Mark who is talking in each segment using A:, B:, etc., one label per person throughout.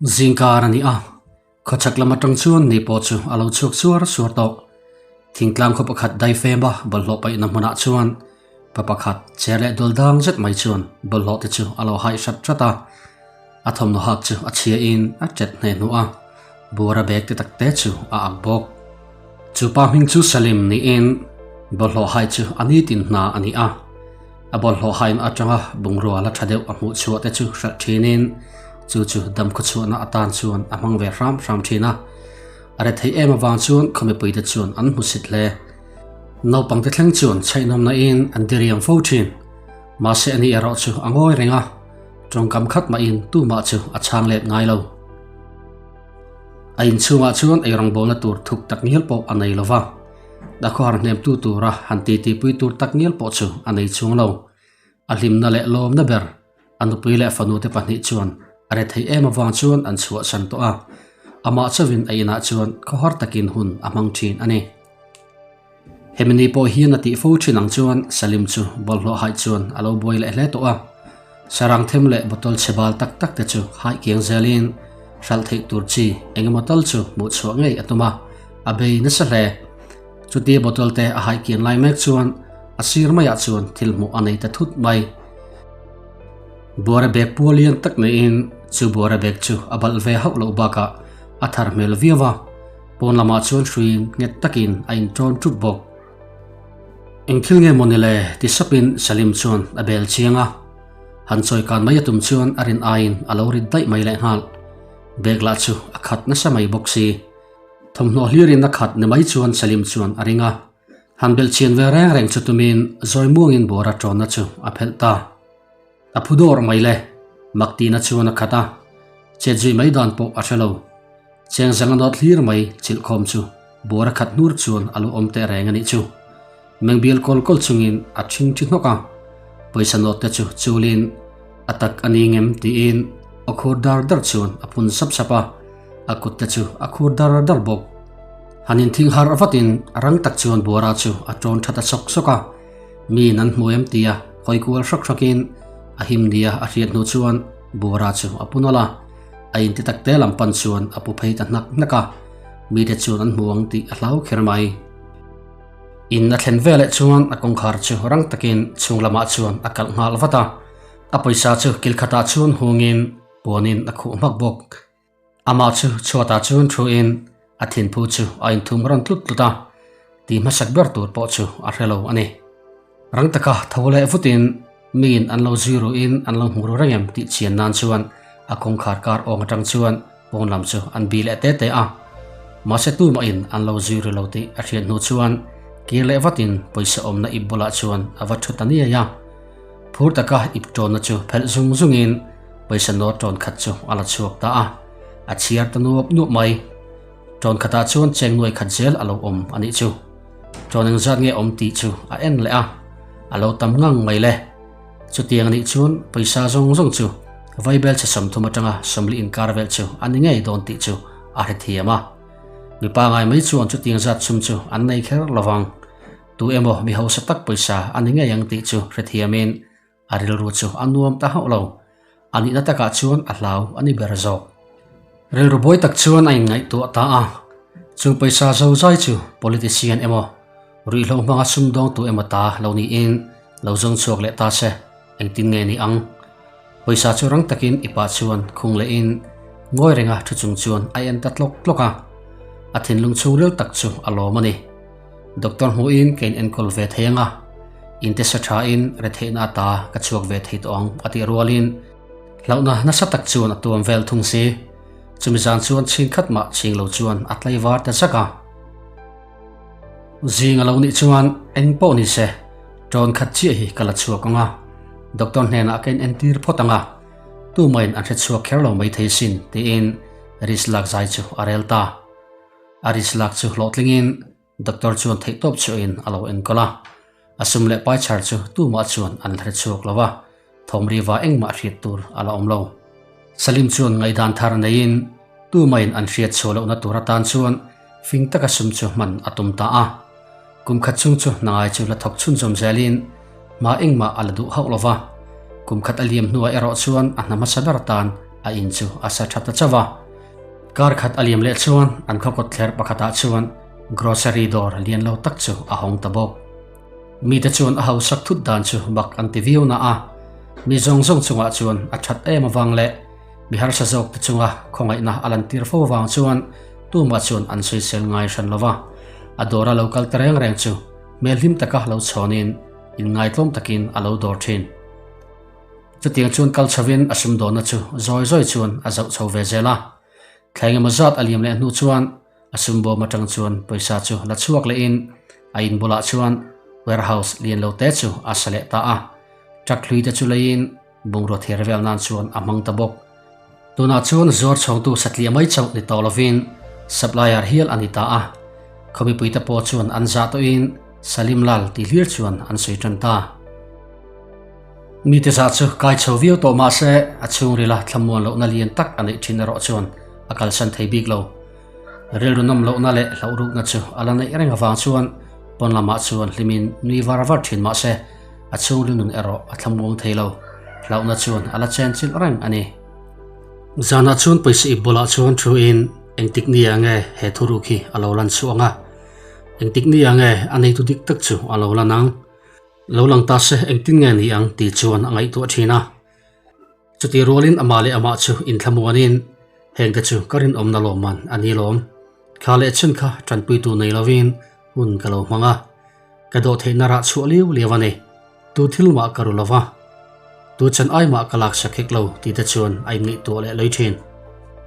A: Zingkar a ni a, khawchhak lam atang chuan ni pawh chu a lo chhuak suar suar tawh. Thingtlang khaw pakhat daifema bawlhhlawh paihna hmunah chuan pa pakhat cher leh dul dang zet mai chuan bawlhhlawh te chu a lo haih hrat hrat a. A thawmhnaw hak chu a chhia in a tet hne hnu a, buara bag te tak te chu a ak bawk. Chu pa hming chu Salim niin bawlhhlawh hai chu a nitin hna a ni a. A bawlhhlawh hain atanga bungrua la tha deuh a hmuh chhuah te chu hralh thinin chu chu damkhaw chhuahna atan chuan a hmang ve hram hram thin a. A re theih em avang chuan khaw mipuite chuan an hmusit hle. Naupangte thleng chuan chhaihnawmna in an diriam fo thin. Mahse ani erawh chu a ngawi reng a, tawngkam khat mahin tumah chu a chhang let ngai lo. A inchhungah chuan eirawngbawlna tur thuk tak ngial pawh a nei lo va, a khawhar hnemtu tura han titipui tur tak ngial pawh chu a nei chhung lo. A hlimna leh lawmna ber a nupui leh fanute pahnih chuan a rethei em avang chuan an chhuahsan tawh a, amah chauhin a inah chuan khawhar takin hun a hmang thin a ni. Hemi ni pawh hian a tih fo thin ang chuan Salim chu bawlhhlawh haih chuan a lo buai leh hle tawh a. Sarang them leh bottle chhe bal tak tak te chu haih kiang zelin hralh theih tur chi eng emaw tal chu hmuh chhuah ngei a tum a, a bei nasa hle. Chutia bottle te a haih kian lai mek chuan a sir maiah chuan thil hmuh a nei ta thut mai. Buara bag pual lian tak neiin chu buara bag chu a balh ve hauh loh bakah a thar hmel viau a. Pawn lamah chuan hruiin nghet takin a inṭawn ṭup bawk. Eng thil nge maw ni le? ti sapin Salim chuan a bel chiang a. Han chawi kan mai a tum chuan a rin aiin a lo rit daih mai lehnghal. Bag lah chu a khat nasa mai bawk si. Thawmhnaw hlirin a khat ni mai chuan Salim chuan a ring a. Han belh chian ve reng reng chu tumin zawi muangin buara ṭawnna chu a phelh ta. A phu dawr mai le, mak tihna chuan a khat a, chet zui mai dan pawh a hre lo. Cheng zang a nawt hlir mai chilhkhawm chu buar a khat hnur chuan a lo awm teh reng a nih chu. Meng bial kawl kawl chungin a ṭhing ṭhi hnawk a, pawisa nawt te chu chulin a tak a ni ngem tiin a khur dar dar chuan a phun sap sap a, a kut te chu a khur dar dar bawk. Han inthing harh vatin rang tak chuan buara chu a ṭawn ṭha ta sawk sawk a. Miin an hmu em tia hawi kual hrak hrakin a him nia a hriat hnu chuan Bora chu a pu nawlh a, a inti tak te lam pan chuan a pu phei ta hnak hnak a, mite chuan an hmu ang tih a hlau kher mai. In a thlen veleh chuan a kawngkhar chu rang takin chhung lamah chuan a kalh nghal vat a, a pawisa chu kil khatah chuan hungin puanin a khuh hmak bawk. Amah chu chhuatah chuan thuin a thinphu chu a inthum rawn tlut tlut a, ti hmasak ber tur pawh chu a hre lo a ni. Rang taka tho leh vutin miin an lo zui ruin an lo hmu ru reng em tih chian nan chuan a kawngkhar kar awng atang chuan pawn lam chu an bi leh te te a. Mahse tumahin an lo zui ru lo tih a hriat hnu chuan kir leh vatin pawisa awmna ip bulah chuan a va thu ta niai a. Phur taka ip tawnna chu phelh zung zungin pawisa nawr tawn khat chu a la chhuak ta a, a chhiar ta nuap nuap mai. Tawn khatah chuan cheng nuai khat zel a lo awm a nih chu. Tawn engzat nge awm tih chu a en leh a, a lo tam ngang mai le. Chutiang a nih chuan pawisa zawng zawng chu vaibel chhe 30 atanga 40 inkar vel chu a ni ngei dawn tih chu a hrethiam a. Mipa ngai mai chuan chutiang zat chhum chu an nei kher lovang. Tu emaw mi hausa tak pawisa a ni ngei ang tih chu hrethiamin a rilru chu a nuam ta hauh lo. A nihna takah chuan a hlau a ni ber zawk. Rilru buai tak chuan a inngaihtuah ta a, chu pawisa zo zai chu politician emaw, ruihhlo hmanga sumdawngtu emaw ta lo niin lo zawng chhuak leh ta se, engtin nge ni ang? Pawisa chu rang takin i pa chuan khung lehin ngawi renga thu chung chuan a en ta tlawk tlawk a, a thinlung chhungril tak chu a lawm a ni. Doctor hmuhin ka in enkawl ve thei anga, inte sa thain retheihna ata ka chhuak ve thei tawh ang a tih rualin hlauhna nasa tak chuan a tuam vel thung si. Chumi zan chuan chhin khat mah chhing lo chuan a tlaivar ta zak a. Zing a lo nih chuan eng pawh ni se, tawn khat chiah hi ka la chhuak ang a, doctor hnenah ka in entir phawt ang a, tumahin an hre chhuak kher lo maithei sin tiin risk lak zai chu a rel ta. A risk lak chu hlawhtlingin doctor chuan theihtawp chhuahin a lo enkawl a, a sum leh pai chhar chu tumah chuan an hre chhuak lo a, thawmriva engmah hriat tur a la awm lo. Salim chuan ngaihdan thar neiin tumahin an hriat chhuah lohna tur atan chuan fing taka sum chu hman a tum ta a. Kum khat chhung chu hnangai chu la thawk chhunzawm zelin hma engmah a la duh hauh lo va, kum khat a liam hnuah erawh chuan a hna hmasa ber atan. A in chu a sa tha ta chauh a. Kar khat a liam leh chuan an khaw kawtthler pakhatah chuan grocery dawr lian lo tak chu a hawng ta bawk. Mite chuan a hausak thut dan chu bak an ti viau na a, mi zawng zawng chungah chuan a that em avang leh mi harsa zawk te chunga khawngaihna a lantir fo avang chuan tumah chuan an sawisel ngai hran lo va. A dawra lo kal ta reng reng chu hmel hlim taka lo chhawnin inngaitlawm takin a lo dawr thin. Chutiang chuan kal chhovin a sumdawnna chu zawi zawi chuan a zauh chho ve zel a. Thla engemaw zat a liam leh hnu chuan a sumbawm atang chuan pawisa chu la chhuak lehin a in bulah chuan warehouse lian lo te chu a sa leh ta a. Truck hlui te chu leiin bungrua thir vel nan chuan a hmang ta bawk. Tunah chuan zuar chhawngtu satliah mai chauh ni tawh lovin supplier hial a ni ta a. Khaw mipuite pawh chuan an zah tawhin Salim Lal ti hlir chuan an sawi tan ta. Mite zah chu kai chho viau tawh mah se a chhungrila thlamuan lohna lian tak a neih thin erawh chuan a kalsan thei bik lo. Rilru nawm lohna leh hlauh rukna chu a la neih reng avang chuan pawn lamah chuan hlimin nui var var thin mah se a chhungril nun erawh a thlamuang thei lo. Hlauhna chuan a la chen chilh reng a ni. Zanah chuan pawisa ip bulah chuan thuin engtik nia nge he thuruk hi a lo lan chhuah ang a, engtik nia nge a neitu dik tak chu a lo lan ang. Lo lang ta se engtin nge ni ang tih chuan a ngaihtuah thin a. Chutih rualin amah leh amah chu inthlamuanin hengte chu ka rinawmna lawmman a ni lawm. Thla leh chhun kha tanpuitu nei lovin hun ka lo hmang a, ka dawh theihna rah chhuah liau liau a ni. Tu thil mah ka ru lo va, tu chan ai mah ka laksak hek lo tih te chuan a inngaihtuah leh lei thin.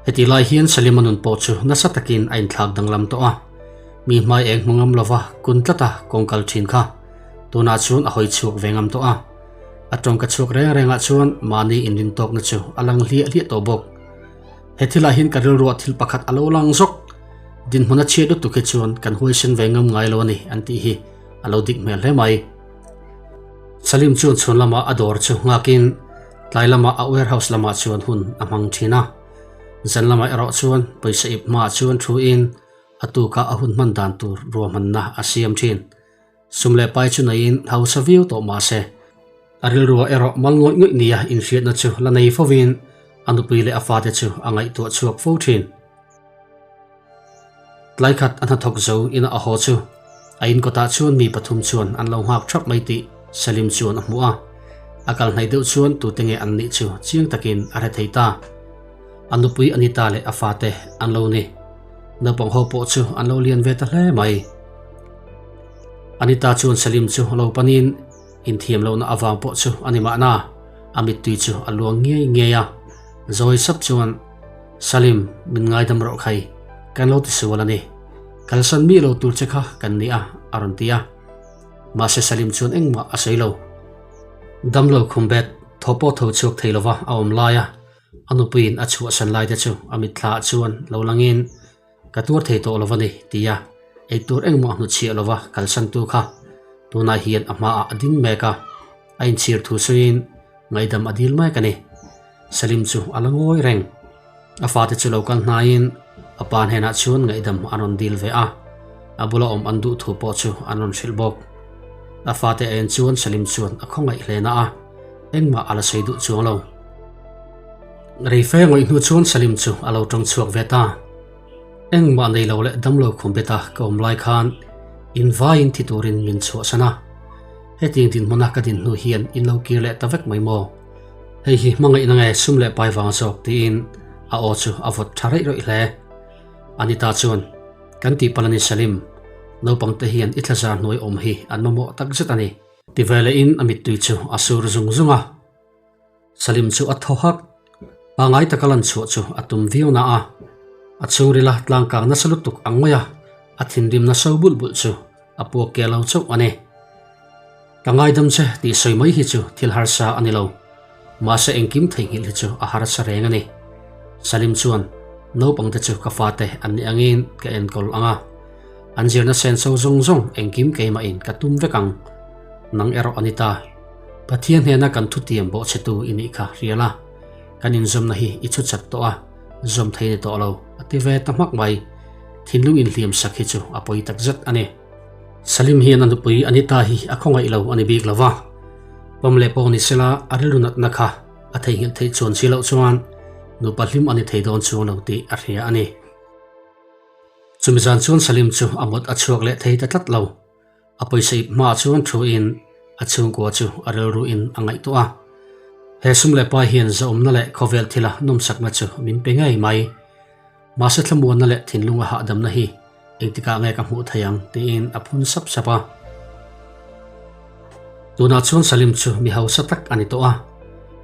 A: Heti lai hian Salima nun pawh chu nasa takin a inthlak danglam tawh a, mi hmai eng hmu ngam lova kun tlata kawng kal thin kha tunah chuan a hawi chhuak ve ngam tawh a. A tawngka chhuak reng rengah chuan mahni inrin tawkna chu a lang hliah hliah tawh bawk. He thilah hian ka rilruah thil pakhat a lo lang zawk. Dinhmun a chhiat lutuk hi chuan kan huaisen ve ngam ngai lo a ni an tih hi a lo dik hmel hle mai. Salim chuan chhuan lamah a dawr chu nghakin tlai lamah a warehouse lamah chuan hun a hmang thin a. Zan lamah erawh chuan pawisa ip hmaah chuan thuin a tuka a hun hman dan tur ruahmanna a siam thin. Sum leh pai chu neiin hausa viau tawh mah se, a rilruah erawh mal ngawih ngawih nia inhriatna chu la nei fovin a nupui leh a fate chu a ngaihtuah chhuak fo thin. Tlai khat a hnathawk zo ina a haw chu a inkawtah chuan mi pathum chuan an lo nghak thap mai tih Salim chuan a hmu a. A kal hnaih deuh chuan tute nge an nih chu chiang takin a hre thei ta. A nupui Anita leh a fate an lo ni. Naupang ho pawh chu an lo lian ve ta hle mai. Anita chuan Salim chu lo panin inthiam lohna avang pawh chu a ni mahna, a mittui chu a luang ngiai ngiai a. Zawi sap chuan, Salim, min ngaidam rawh khai, kan lo tisual a ni. Kalsan mi lo tur che kha kan ni a, a rawn ti a. Mahse Salim chuan engmah a sawi lo. Damlo khumbet thaw pawh tho chhuak thei lova a awm lai a, a nupuiin a chhuahsan lai te chu a mitthlaah chuan lo langin, Ka tuar thei tawh lo a ni, tia eitur engmah hnuchhiah lova kalsantu kha tunah hian a hmaah a ding mek a, a inchhir thu sawiin ngaihdam a dil mek a ni. Salim chu a la ngawi reng. A fate chu lo kal hnaiin a pa hnenah chuan ngaihdam an rawn dil ve a, a bula awm an duh thu pawh chu an rawn hrilh bawk. A fate a en chuan Salim chuan a khawngaih hle na a, engmah a la sawi duh chuang lo. Reife ngawih hnu chuan Salim chu a lo tawng chhuak ve ta. Engmah nei lo leh damlo khum bet a ka awm lai khan in vaiin thi turin min chhuahsan a. Hetiang dinhmuna ka din hnu hian in lo kir leh ta vek mai maw? Hei hi hmangaihna nge sum leh pai vang zawk tiin a aw chu a vawt tha reih rawih hle. Anita chuan, Kan tih palh a ni Salim, naupang te hian i thlazar hnuai awm hi an mamawh takzet a ni. Ti ve lehin a mittui chu a sur zung zung a. Salim chu a thaw hak. Pangai taka lan chhuah chu a tum viau na a, a chhungrila tlangkang nasa lutuk ang mai a, a thinrimna so bulh bulh chu a puak ke lo chauh a ni. Ka ngaidam che tih sawi mai hi chu thil harsa a ni lo, mahse engkim theihnghilh hi chu a harsa reng a ni. Salim chuan, Naupangte chu ka fate an nih angin ka enkawl ang a, an zirna senso zawng zawng engkim keimahin ka tum vek ang. Nang erawh a ni ta. Pathian hnena kan thutiam bawhchhetu i nih kha hrial a, kan inzawmna hi i chhu chat tawh a, zawm thei ni tawh lo, a ti ve ta hmak mai. Thinlung inhliam sak hi chu a pawi tak zet a ni. Salim hian a nupui Anita hi a khawngaih lo a ni bik lo va, pawm leh pawh ni sela a rilru natna kha a theihnghilh theih chuan si loh chuan Nupa hlim a ni thei dawn chuang lo tih a hria a ni. Chumi zan chuan Salim chu a mut a chhuak leh thei ta tlat lo. A pawisa ip hmaah chuan thu in a chhungkua chu a rilru in a ngaihtuah a. He sum leh pai hian zahawmna leh khawvel thila nawmsakna chu min pe ngei mai. Mahse thlamuanna leh thinlunga hahdamna hi engtikah nge ka hmuh thei ang tiin a phun sap sap a. Tunah chuan Salim chu mi hausa tak a ni tawh a,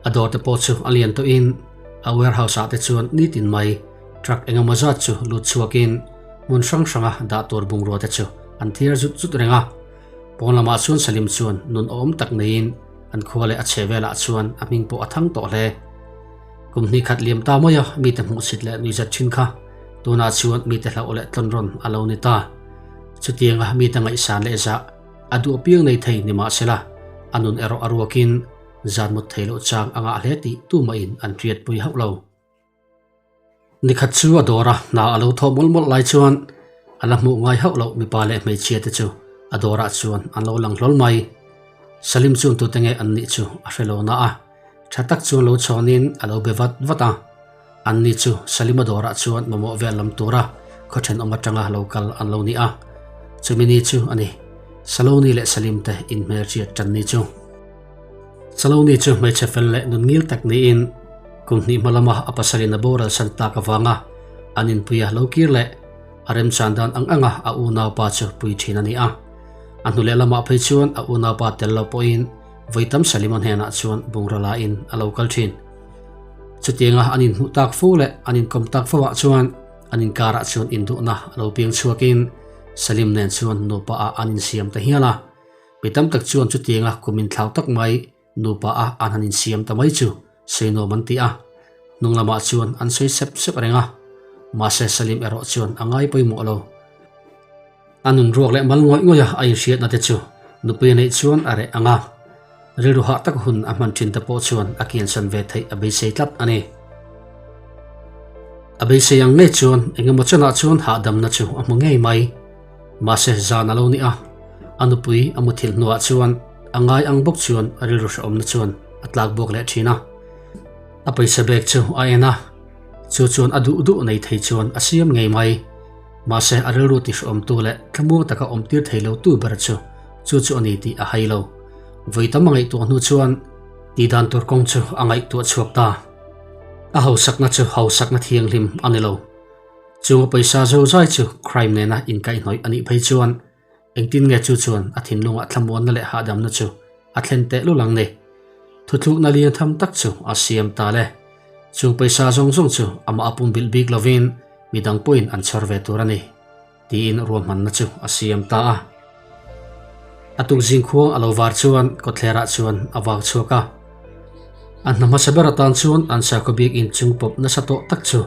A: a dawr te pawh chu a lian tawhin a warehouse ah te chuan nitin mai truck engemaw zat chu lut chhuakin hmun hrang hranga dah tur bungrua te chu an thiar zut zut reng a. Pawn lamah chuan Salim chuan nun awm tak neiin an khua leh a chheh velah chuan a hming pawh a thang tawh hle. Kum hnih khat liam ta mai a, mite hmuhsit leh nuihzat thin kha tunah chuan mite hlauh leh tlawn rawn a lo ni ta. Chutianga mite ngaihsan leh zah a duh apiang nei thei ni mahsela, a nun erawh a ruakin zan mut thei loh chang a ngah hle tih tumahin an hriatpui hauh lo. Nikhat chu a dawr a, hna a lo thawh mawlh mawlh lai chuan a la hmuh ngai hauh loh mipa leh hmeichhia te chu a dawrah chuan an lo lang hlawl mai. Salim chuan tute nge an nih chu a hre lo na a, tha tak chuan lo chhawnin a lo be vat vat a. An ni chu Salima dawrah chuan mamawh vel lam tura khaw thenawm atanga lo kal an lo ni a, chumi ni chu a ni Saloni leh Salim te inhmelhriat tan ni chu. Saloni chu hmeichhe fel leh nun ngil tak niin kum hnih hma lama a pasalin a boral san tak avanga an inpuia lo kir leh a remchan dan ang anga a unaupa chu pui thin a ni a. A hnu leh lamah phei chuan a unaupa tel lo pawhin vawi tam Salima hnenah chuan bungraw lain a lo kal thin. Chutianga an inhmuh tak fo leh an inkawm tak fo ah chuan an inkarah chuan induhna a lo piang chhuakin Salim nen chuan nupa ah an insiam ta hial a. Mi tam tak chuan chutianga kum inthlau tak mai nupa ah an han insiam ta mai chu sawi nuam an ti a, hnung lamah chuan an sawi sep sep reng a. Mahse Salim erawh chuan a ngai pawimawh lo. A nun ruak leh mal ngawih ngawih a a inhriatna te chu nupui a neih chuan a reh ang a, rilru hah tak hun a hman thin te pawh chuan a kiansan ve theih a beisei tlat a ni. A beisei ang ngei chuan engemaw chanah chuan hahdamna chu a hmu ngei mai. Mahse zan a lo ni a, a nupui a muthilh hnuah chuan a ngai ang bawk chuan a rilru hrehawmna chuan a tlak buak leh thin a. A pawisa bag chu a en a, chu chuan a duh duh nei thei chuan a siam ngei mai. Mahse, a rilru tihrehawmtu leh thlamuang taka awmtir thei lotu ber chu chu chu a ni tih a hai lo. Vawi tam a ngaihtuah hnu chuan tihdan tur kawng chu a ngaihtuah chhuak ta. A hausakna chu hausakna thianghlim a ni lo. Chung a pawisa zozai chu crime nena inkaihhnawih a nih phei chuan Engtin nge chu chuan a thinlungah thlamuanna leh hahdamna chu a thlen teh lul ang ni? Thuthlukna lian tham tak chu a siam ta le. Chung pawisa zawng zawng chu amah a pumbilh bik lovin midang pawhin an chhawr ve tur a ni, tiin ruahmanna chu a siam ta a. A tukzing khuang a lo var chuan kawtthlerah chuan a vak chhuak a. A hna hmasa ber atan chuan an sakhaw biakinn chung pawp nasa tawh tak chu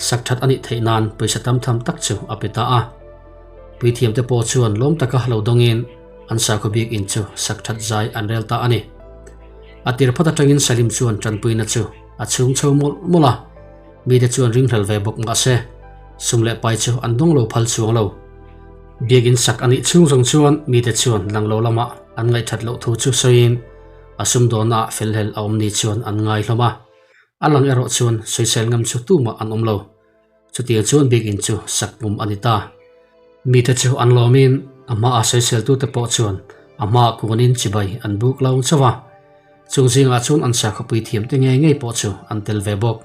A: sak that a nih theih nan pawisa tam tham tak chu a pe ta a. Puithiamte pawh chuan lawm taka lo dawngin an sakhaw biakinn chu sak that zai an rel ta a ni. A tir phawt atangin Salim chuan tanpuina chu a chhung chho mawlh mawlh a, mite chuan ringhlel ve bawk mahse sum leh pai chu an dawng lo phal chuang lo. Biakinn sak a nih chhung zawng chuan mite chuan lang lo lamah an ngaihthat loh thu chu sawiin a sumdawnnaah felhlel a awm ni chuan an ngai hlawm a, a lang erawh chuan sawisel ngam chu tumah an awm lo. Chutiang chuan biakinn chu sak pum a ni ta. Mite chu an lawmin a hmaa sawiseltute pawh chuan a hmaah kuanin chibai an buk lo chauh a. Chung zingah chuan an sakhawpui thiamte ngei ngei pawh chu an tel ve bawk.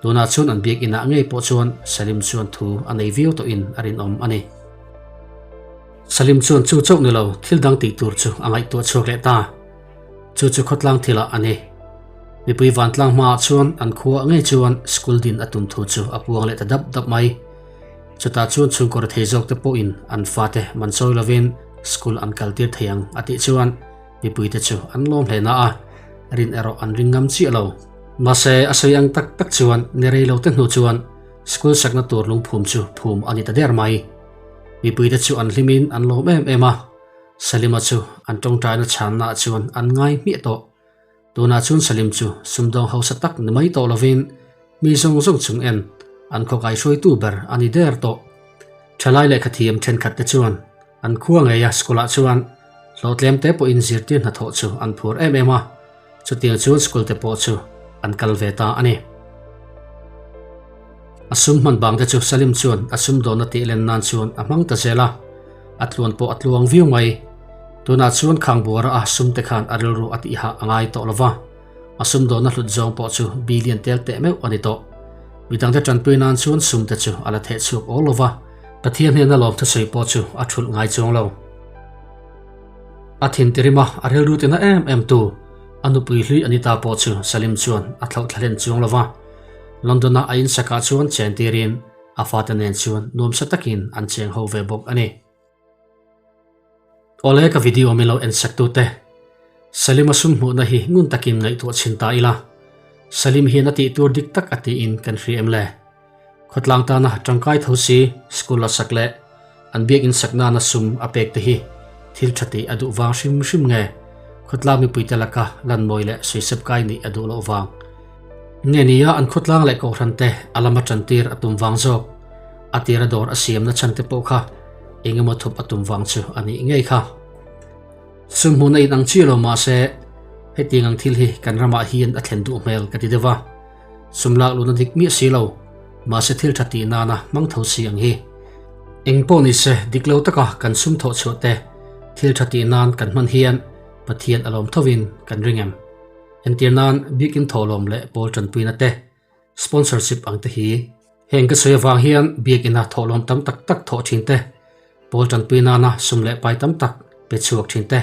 A: Tunah chuan an biakinah ngei pawh chuan Salim chuan thu a nei viau tawhin a rinawm a ni. Salim chuan chu chauh ni lo thil dang tih tur chu a ngaihtuah chhuak leh ta. Chu chu khawtlang thilah a ni. Mipui vantlang hmaah chuan an khua ngei chuan school din a tum thu chu a puang leh ta dap dap mai. Chutah chuan chhungkaw rethei zawk te pawhin an fate man chawi lovin school an kal tir thei ang a tih chuan mipuite chu an lawm hle na a, rin erawh an ring ngam chiah lo. Mahse a sawi ang tak tak chuan ni rei lo te hnu chuan school sakna tur lungphum chu phum a ni ta der mai. Mipuite chu an hlimin an lawm em em a. Salima chu an tawngtaina chhannaah chuan an ngai hmiah tawh. Tunah chuan Salim chu sumdawng hausa tak ni mai tawh lovin mi zawng zawng chung en an khawkai hruaitu ber a ni der tawh. Thalai lehkha thiam thenkhat te chuan an khua ngeia school ah chuan hlawhtlem te pawhin zirtir hnathawh chu an phur em em a, chutiang chuan school te pawh chu an kal ve ta a ni. A sum hman bang te chu Salim chuan a sumdawnna tih len nan chuan a hmang ta zel a, a tluan pawh a tluang viau mai. Tunah chuan khang buara a sum te khan a rilru a tih hah a ngai tawh lo va, a sumdawnna hlut zawng pawh chu billion tel teh meuh a ni tawh. Midangte tanpui nan chuan sum te chu a la theh chhuak awl lo va, Pathian hnena lawm thusawi pawh chu a thulh ngai chuang lo. A thin tirima a rilru tina em em tu, a nupui hlui Anita pawh chu Salim chuan a thlauh thla hlen chuang lo va. London-a a insakah chuan chen tirin a fate nen chuan nuamsa takin an cheng ho ve bawk a ni. Awle ka video min lo en sak tute, Salim a sum hmuhna hi ngun takin ngaihtuah chhin ta ila, Salim hian a tih tur dik tak a tiin kan hria em le? Khawtlang tana tangkai tho si school a sak leh an biakinn sak nana sum a pek te hi thil tha tih a duh vang hrim hrim nge khawtlang mipuite laka lanmawi leh sawisep kai nih a duh loh vang nge nia an khawtlang leh kohhran te a lama tantir a tum vang zawk a tira dawr a siamna chhan te pawh kha eng emaw thup a tum vang chu a nih ngei kha. Sum hmuhna in ang chiah lo mahse hetiang ang thil hi kan ramah hian a thlen duh hmel ka ti deuh a. Sum lak luhna dik miah si lo, mahse thil tha tih nana hmang tho si ang hi. Eng pawh ni se dik lo taka kan sum thawh chhuah te thil tha tih nan kan hman hian Pathian a lawm thovin kan ring em? Entir nan biakin thawhlawm leh pawl tanpuina te, sponsorship ang te hi. Heng ka sawi avang hian biakina thawhlawm tam tak tak thawh thin te, pawl tanpui nana sum leh pai tam tak pe chhuak thin te,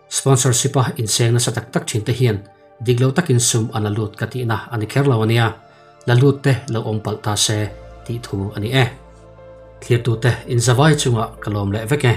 A: sponsorship a inseng nasa tak tak thin te hian dik lo takin sum an la lut ka tihna a ni kher lo a nia, la lut te lo awm palh ta se tih thu a ni e. Thlirtute inzavai chungah ka lawm leh vek e.